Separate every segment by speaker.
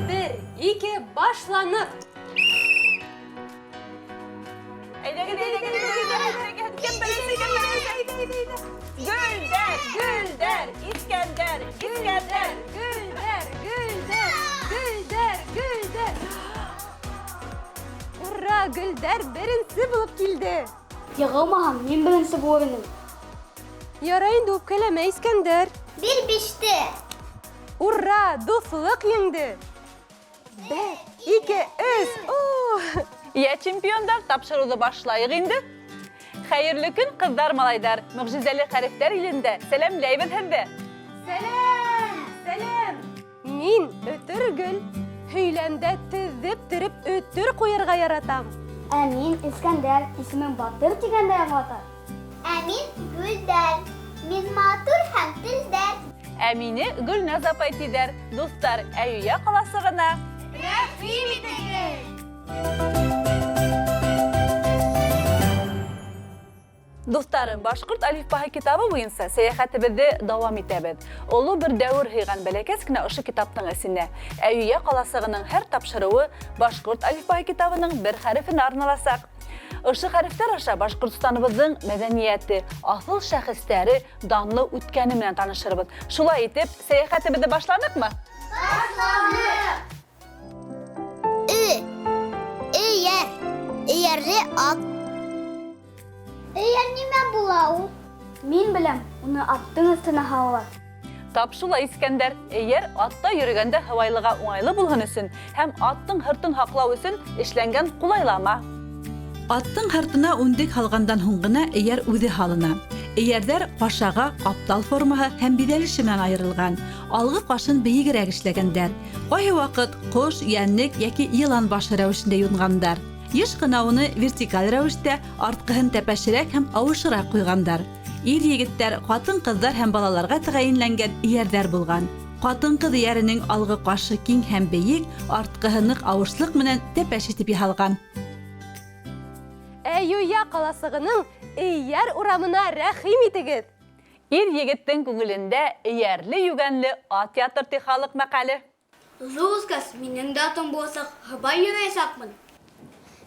Speaker 1: Бер, ике, башланык!
Speaker 2: Әйдәгез, әйдәгез, әйдәгез, әйдәгез. Кем беренче, кем беренче? Әйдә, әйдә, әйдә. Гөлдәр, Гөлдәр, Искәндәр, Искәндәр.
Speaker 1: Гөлдәр, Гөлдәр, Гөлдәр, Гөлдәр. Ура, Гөлдәр беренче булып килде.
Speaker 3: Егылмаһам, мин беренче булыр идем.
Speaker 1: Ярай инде үпкәләмә, Искәндәр.
Speaker 4: Бир биште.
Speaker 1: Ура, дуслык еңде. Бер, ике, өс. О!
Speaker 2: Я чемпиондар, тапшыруды башлайык инде. Хәерле көн, кызлар, малайдар. Могҗизәле хәрефләр илендә сәламләйбез һеҙҙе.
Speaker 1: Сәлам, сәлам. Мин өтер гөл. Һөйләмдә тезеп төреп өтер куярга яратам.
Speaker 3: Ә мин Искәндәр, исемем Батыр дигәндә аңлата.
Speaker 4: Ә мин Гөлдәр. Мин матур һәм телдәр.
Speaker 2: Ә мине Гөлназ апай тидәр. Дуслар, Әюя каласыгына
Speaker 1: Рәхим итегез!
Speaker 2: Дуслар, башкорт алифбаһы китабы буенча сәяхәтебеҙҙе дауам итәбеҙ. Оло бер дәүер һыйған бәләкәс кенә ошо китаптың эсенә. Әюя ҡаласығының һәр тапшырыуы башкорт алифбаһы китабының бер хәрефенә арналасаҡ. Ошо хәрефтәр аша Башҡортостаныбыҙҙың мәҙәниәте, аҫыл шәхестәре, данлы үткәне менән танышырбыҙ. Шулай итеп, сәйәхәтебеҙҙе башланыҡмы?
Speaker 4: Башланык. Ө. Эйәр. Эйәрле ат. Эйәр нимә була ул?
Speaker 3: Мин беләм, уны аттың өҫтөнә һалалар.
Speaker 2: Тап шулай, Искәндәр, эйәр атта йөрөгәндә һыбайлыға уңайлы булһын өсөн һәм аттың һыртын һаҡлау өсөн эшләнгән ҡулайлама. Аттың һыртына үндек һалғандан һуң ғына эйәр үҙе һалына. Эйәрҙәр ҡашаға ҡаптал формаһы һәм биҙәлеше менән айырылған. Алғы ҡашын бейегерәк эшләгәндәр. Ҡайһы ваҡыт ҡош, йәнлек йәки йылан башы рәүешендә юнғандар. Йыш ҡына уны вертикаль рәүештә, артҡыһын тәпәшерәк һәм ауышыраҡ ҡуйғандар. Ир егеттәр, ҡатын-ҡыҙҙар һәм балаларға тәғәйенләнгән эйәрҙәр булған. Ҡатын-ҡыҙ эйәренең алғы ҡашы киң һәм бейек, артҡыһы ныҡ ауышлыҡ менән тәпәш итеп яһалған.
Speaker 1: Әюя ҡаласығының Эйәр урамына рәхим итегеҙ.
Speaker 2: Ир егеттең күңелендә эйәрле-йүгәнле ат ятыр ти халыҡ мәҡәле.
Speaker 3: Золушкас, минең дә атым буласаҡ, һыбай йөрөйәсәкмен.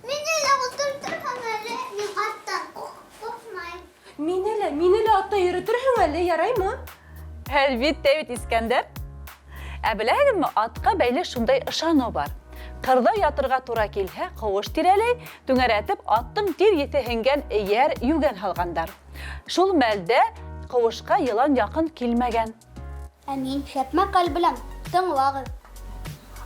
Speaker 4: Мине лә ултыртырһың әле, мин аттан ҡурҡмайым.
Speaker 1: Мине лә, мине лә атта йөрөтөрһөң әле, яраймы?
Speaker 2: Әлбиттә бит, Искәндәр. Ә беләһегеҙме, атҡа бәйле шундай ышаныу бар. Ҡырҙа ятырға тура килһә, ҡыуыш тирәләй түңәрәтеп аттың тир еҫе һеңгән эйәр, йүгән һалғандар. Шул мәлдә ҡыуышҡа йылан яҡын килмәгән.
Speaker 3: Ә мин шәп мәҡәл беләм, тыңлағыҙ.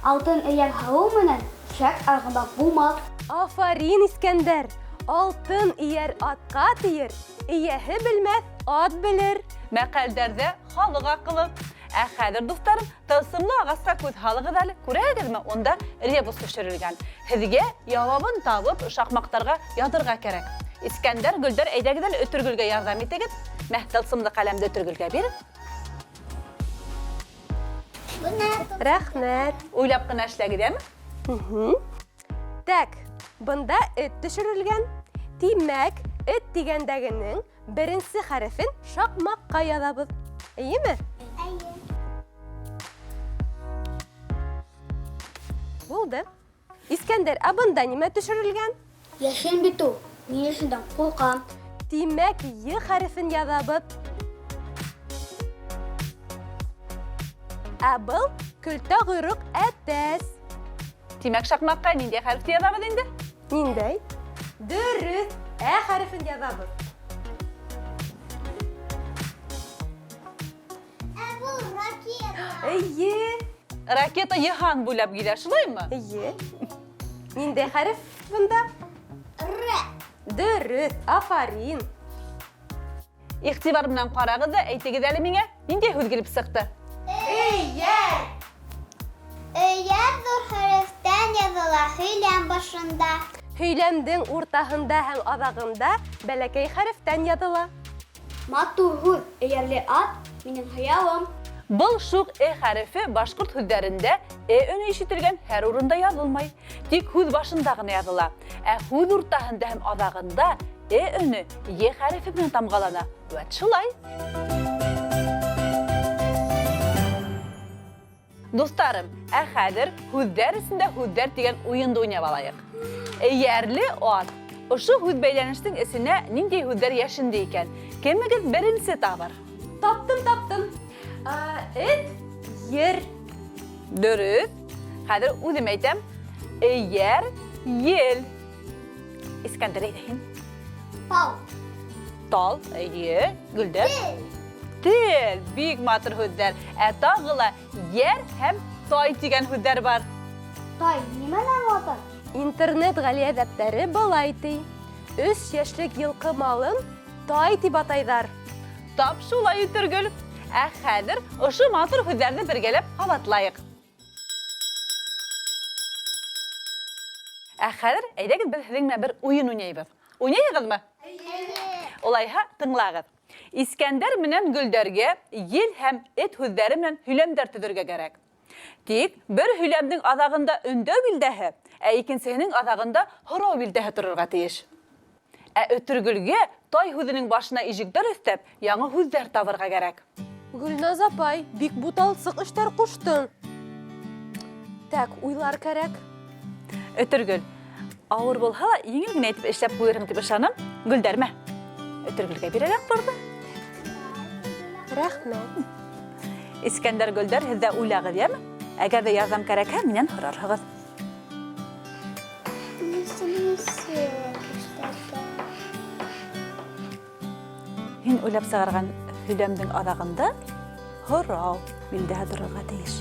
Speaker 3: Алтын эйәр һалыу менән шәп арғымаҡ булмаҫ.
Speaker 1: Афарин, Искәндәр! Алтын эйәр атҡа тейер, эйәһе белмәҫ, ат белер.
Speaker 2: Мәҡәлдәрҙә халыҡ аҡылы. Ә хәҙер, дуҫтарым, тылсымлы ағасҡа күҙ һалығыҙ әле. Күрәһегеҙме, унда ребус төшөрөлгән. Һеҙгә яуабын табып, шаҡмаҡтарға яҙырға кәрәк. Искәндәр, Гөлдәр, әйҙәгеҙ әле Өтөргөлгә ярҙам итегеҙ. Мә, тылсымлы ҡәләмде Өтөргөлгә бир.
Speaker 4: Бына.
Speaker 1: Рәхмәт.
Speaker 2: Уйлап ҡына эшләгеҙ, әме?
Speaker 1: Так, бында эт төшөрөлгән. Тимәк, эт тигәндәгенең беренсе хәрефен шаҡмаҡҡа яҙабыҙ. Эйеме?
Speaker 4: Эйе.
Speaker 1: Булды. Искәндәр, ә бында нимә төшөрөлгән?
Speaker 3: Йәшен бит ул, мин йәшендән ҡурҡам.
Speaker 1: Тимәк, Й хәрефен яҙабыҙ. Ә был көлтә ҡойроҡ әтәс.
Speaker 2: Тимәк, шаҡмаҡҡа ниндәй хәрефте яҙабыҙ инде?
Speaker 1: Ниндәй? Дөрөҫ, Ә хәрефен яҙабыҙ.
Speaker 4: Ә был ракета.
Speaker 1: Эйе.
Speaker 2: Ракета йыһан буйлап килә, шулаймы?
Speaker 1: Эйе. Ниндәй хәреф бында?
Speaker 4: Р.
Speaker 1: Дөрөҫ, афарин.
Speaker 2: Иғтибар менән ҡарағыҙ ҙа әйтегеҙ әле миңә, ниндәй һүҙ килеп сыҡты?
Speaker 1: Эйәр.
Speaker 4: Эйәр ҙур хәрефтән яҙыла һөйләм башында.
Speaker 1: Һөйләмдең уртаһында һәм аҙағында бәләкәй хәрефтән яҙыла.
Speaker 3: Матур һүҙ, эйәрле ат, минең хыялым.
Speaker 2: Был шуҡ э хәрефе башҡорт һүҙҙәрендә э өнө ишетелгән һәр урында яҙылмай. Тик һүҙ башында ғына яҙыла. Ә һүҙ уртаһында һәм аҙағында э өнө е хәрефе менән тамғалана. Вәт шулай. Дуҫтарым, ә хәҙер һүҙҙәр эсендә һүҙҙәр тигән уйынды уйнап алайыҡ. Эйәрле ат. Ошо һүҙ бәйләнештең эсенә ниндәй һүҙҙәр йәшенде икән? Кемегеҙ беренсе табыр?
Speaker 1: Таптым, таптым. Эт, ер.
Speaker 2: Дөрөҫ. Хәҙер үҙем әйтәм. Эйәр, ел. Искәндәр, әйҙә һин.
Speaker 4: Тал.
Speaker 2: Тал, эйе, Гөлдәр.
Speaker 4: Тел.
Speaker 2: Тел, бик матур һүҙҙәр. Ә тағы ла йәр һәм тай тигән һүҙҙәр бар.
Speaker 3: Тай нимәне аңлата?
Speaker 1: Интернет ғәлиә дәптәре былай ти. 3 йәшлек йылҡы малын тай тип атайҙар.
Speaker 2: Тап шулай, Өтөргөл. Ә хәҙер ошо матур һүҙҙәрҙе бергәләп ҡабатлайыҡ. Ә хәҙер әйҙәгеҙ беҙ һеҙҙең менән бер уйын уйнайбыҙ. Уйнайһығыҙмы?
Speaker 4: Эйе.
Speaker 2: Улайһа, тыңлағыҙ. Искәндәр менән Гөлдәргә ел һәм эт һүҙҙәре менән һөйләмдәр төҙөргә кәрәк. Тик бер һөйләмдең аҙағында өндәү билдәһе, ә икенсеһенең аҙағында һорау билдәһе торорға тейеш. Ә Өтөргөлгә тай һүҙенең башына ижектәр өҫтәп, яңы һүҙҙәр табырға кәрәк.
Speaker 1: Гөлназ апай, бик буталсыҡ эштәр ҡуштың. Тәк, уйлар кәрәк.
Speaker 2: Өтөргөл, ауыр булһа ла еңел генә итеп эшләп ҡуйырһың тип ышанам. Гөлдәрмә, Өтөргөлгә бирәләр торҙо.
Speaker 1: Рәхмәт.
Speaker 2: Искәндәр, Гөлдәр, һеҙ ҙә уйлағыҙ, йәме? Әгәр ҙә ярҙам кәрәкһә, минән һорарһығыҙ. Һин уйлап сығарған һөйләмдең аҙағында һорау билдәһе торорға тейеш.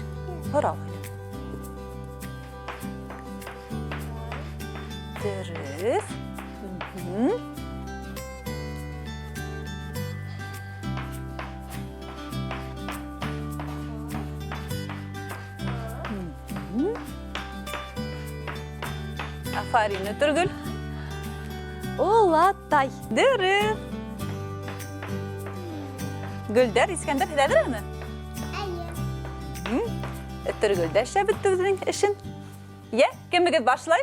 Speaker 2: Һорау һөйләм. Дөрөҫ. Афарин, Өтөргөл.
Speaker 1: Олатай.
Speaker 2: Дөрөҫ. Гөлдәр, Искәндәр, һеҙ әҙерме?
Speaker 4: Эйе.
Speaker 2: Өтөргөл дә эшләп бөттө үҙенең эшен. Йә, кемегеҙ башлай?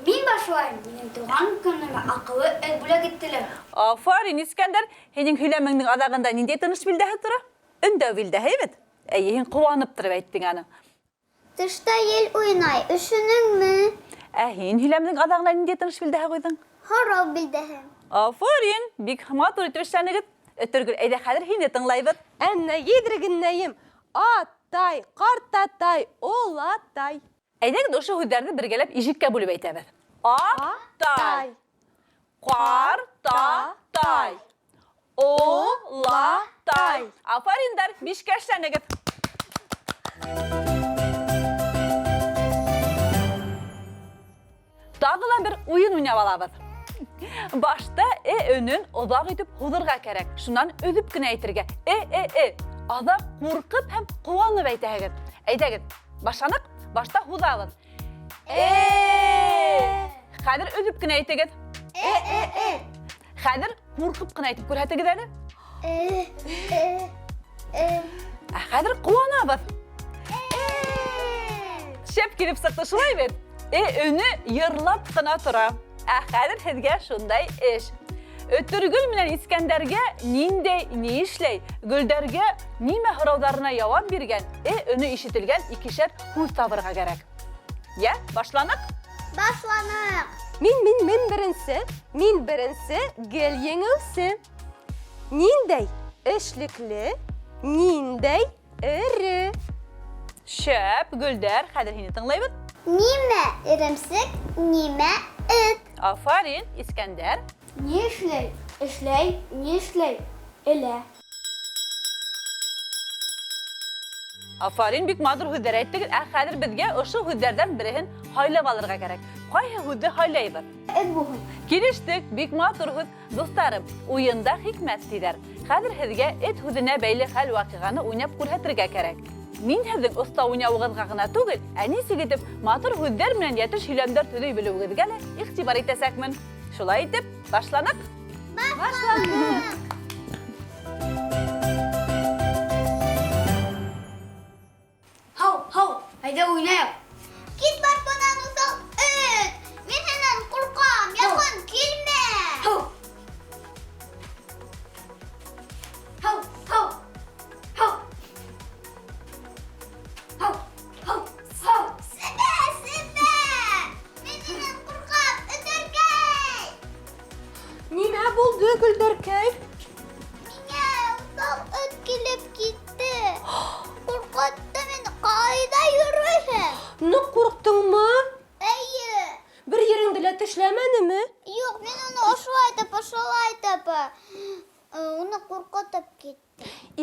Speaker 3: Мин башлайым. Минең тыуған көнөмә аҡыллы эт бүләк иттеләр.
Speaker 2: Афарин, Искәндәр. Һинең һөйләмеңдең аҙағында ниндәй тыныш билдәһе тора? Өндәү билдәһе бит. Эйе, һин ҡыуанып тороп әйттең аны.
Speaker 4: Тышта ел уйнай, өшөнөңмө?
Speaker 2: Ә һин һөйләмдең аҙағына ниндәй тыныш билдәһе ҡуйҙың?
Speaker 4: Һорау билдәһе.
Speaker 2: Афарин, бик матур итеп эшләнегеҙ. Өтөргөл, әйҙә хәҙер һине тыңлайбыҙ.
Speaker 1: Әннә едрегеннәйем. Атай, ҡартатай, олатай.
Speaker 2: Әйҙәгеҙ ошо һүҙҙәрҙе бергәләп ижеккә бүлеп әйтәбеҙ. Атай, ҡартатай, олатай. Афариндар, бишкә эшләнегеҙ. Тағы ла бер уйын уйнап алабыҙ. Башта э өнөн оҙаҡ итеп һуҙырға кәрәк. Шунан өҙөп кенә әйтергә. Э, э, э. Аҙаҡ ҡурҡып һәм ҡыуанып әйтәһегеҙ. Әйҙәгеҙ, башланыҡ. Башта һуҙабыҙ. Э. Хәҙер өҙөп кенә әйтегеҙ.
Speaker 4: Э, э, э.
Speaker 2: Хәҙер ҡурҡып ҡына әйтеп күрһәтегеҙ әле.
Speaker 4: Э, э, э.
Speaker 2: Ә хәҙер ҡыуанабыҙ. Шәп килеп сыҡты, шулай бит? Э өнө йырлап ҡына тора. Ә хәҙер һеҙгә шундай эш. Өтөргөл менән Искәндәргә ниндәй ни эшләй, Гөлдәргә нимә һорауҙарына яуап биргән, э өнө ишетелгән икешәр һүҙ табырға кәрәк. Йә, башланыҡ?
Speaker 4: Башланыҡ.
Speaker 1: Мин, мин, мин беренсе, мин беренсе, гел еңеүсе. Ниндәй эшлекле, ниндәй эре.
Speaker 2: Шәп, Гөлдәр, хәҙер һине тыңлайбыҙ.
Speaker 4: Нимә эремсек, нимә эт.
Speaker 2: Афарин, Искәндәр.
Speaker 3: Ни эшләй? Эшләй, ни эшләй? Элә.
Speaker 2: Афарин, бик матур һүҙҙәр әйттегеҙ. Ә хәҙер беҙгә ошо һүҙҙәрҙән береһен һайлап алырға кәрәк. Ҡайһы һүҙҙе һайлайбыҙ?
Speaker 3: Эт булһын.
Speaker 2: Килештек, бик матур һүҙ. Дуҫтарым, уйында хикмәт тиҙәр. Хәҙер һеҙгә эт һүҙенә бәйле хәл-ваҡиғаны уйнап күрһәтергә кәрәк. Мин һеҙҙең оҫта уйнауығыҙға ғына түгел, ә нисек итеп матур һүҙҙәр менән йәтеш һөйләмдәр төҙөй белеүегеҙгә лә иғтибар итәсәкмен. Шулай итеп, башланыҡ.
Speaker 4: Башланыҡ.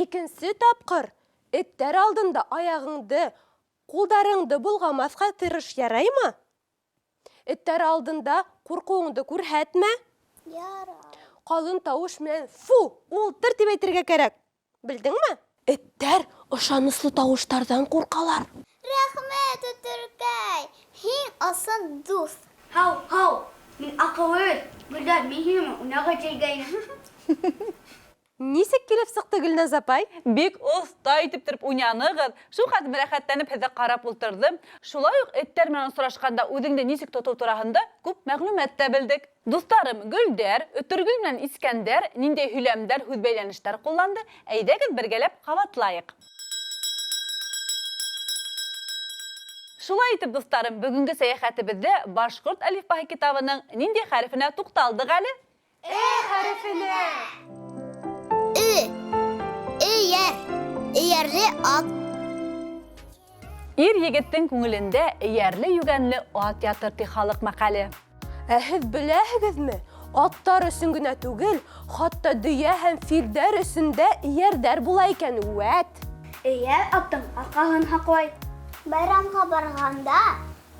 Speaker 1: Икенсе тапҡыр эттәр алдында аяғыңды, ҡулдарыңды болғамаҫҡа тырыш, яраймы? Эттәр алдында ҡурҡыуыңды күрһәтмә.
Speaker 4: Ярай.
Speaker 1: Ҡалын тауыш менән фу, ултыр тип әйтергә кәрәк. Белдеңме? Эттәр ышаныслы тауыштарҙан ҡурҡалар.
Speaker 4: Рәхмәт, Өтөркәй. Һин ысын дуҫ.
Speaker 3: Һау, һау. Мин аҡыллы эт. Гөлдәр, мин һинең менән уйнарға килгәйнем.
Speaker 1: Нисек килеп сыҡты, Гөлназ апай?
Speaker 2: Бик оҫта итеп торып уйнанығыҙ. Шул хәтлем рәхәтләнеп һеҙҙе ҡарап ултырҙым. Шулай уҡ эттәр менән осрашҡанда үҙеңде нисек тотоу тураһында күп мәғлүмәт тә белдек. Дуҫтарым, Гөлдәр, Өтөргөл менән Искәндәр ниндәй һөйләмдәр, һүҙбәйләнештәр ҡулланды? Әйҙәгеҙ бергәләп ҡабатлайыҡ. Шулай итеп, дуҫтарым, бөгөнгө сәйәхәтебеҙҙә башҡорт әлифбаһы китабының ниндәй хәрефенә туҡталдыҡ әле?
Speaker 1: Э хәрефенә.
Speaker 4: Ö. Эйәр. Эйәрле ат.
Speaker 2: Ир егеттең күңелендә эйәрле-йүгәнле ат ятыр, ти халыҡ мәҡәле.
Speaker 1: Ә һеҙ беләһегеҙме, аттар өсөн генә түгел, хатта дөйә һәм филдәр өсөн дә эйәрҙәр була икән, вәт!
Speaker 3: Эйәр аттың арҡаһын һаҡлай.
Speaker 4: Байрамға барғанда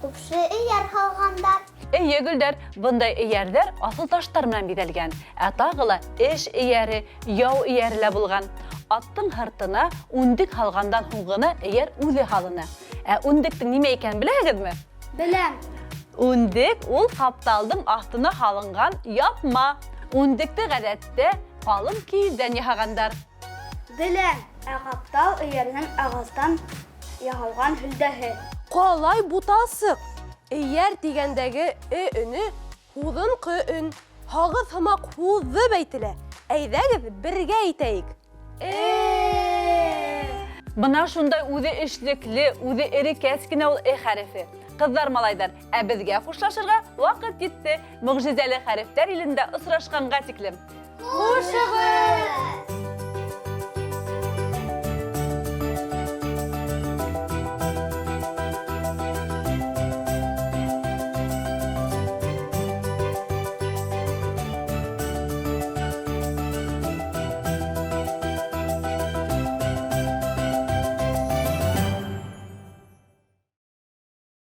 Speaker 4: ҡупшы эйәр һалғандар.
Speaker 2: Эйе, Гөлдәр, бындай эйәрҙәр аҫыл таштар менән биҙәлгән, ә тағы ла эш эйәре, яу эйәре лә булған. Аттың һыртына үндек һалғандан һуң ғына эйәр үҙе һалына. Ә үндектең нимә икәнен беләһегеҙме?
Speaker 3: Беләм.
Speaker 2: Үндек ул ҡапталдың аҫтына һалынған япма. Үндекте ғәҙәттә ҡалын кейеҙҙән яһағандар.
Speaker 3: Беләм. Ә ҡаптал эйәрҙең ағастан яһалған һөлдәһе.
Speaker 1: Ҡалай буталсыҡ! Эйәр тигәндәге э өнө һуҙынҡы өн, һағыҙ һымаҡ һуҙып әйтелә. Әйҙәгеҙ, бергә әйтәйек. Э.
Speaker 2: Бына шундай үҙе эшлекле, үҙе эрекәс кенә ул э хәрефе. Ҡыҙҙар, малайҙар, ә беҙгә хушлашырға ваҡыт етте. Мөғжизәле хәрефтәр илендә осрашҡанға тиклем.
Speaker 1: Хушығыҙ!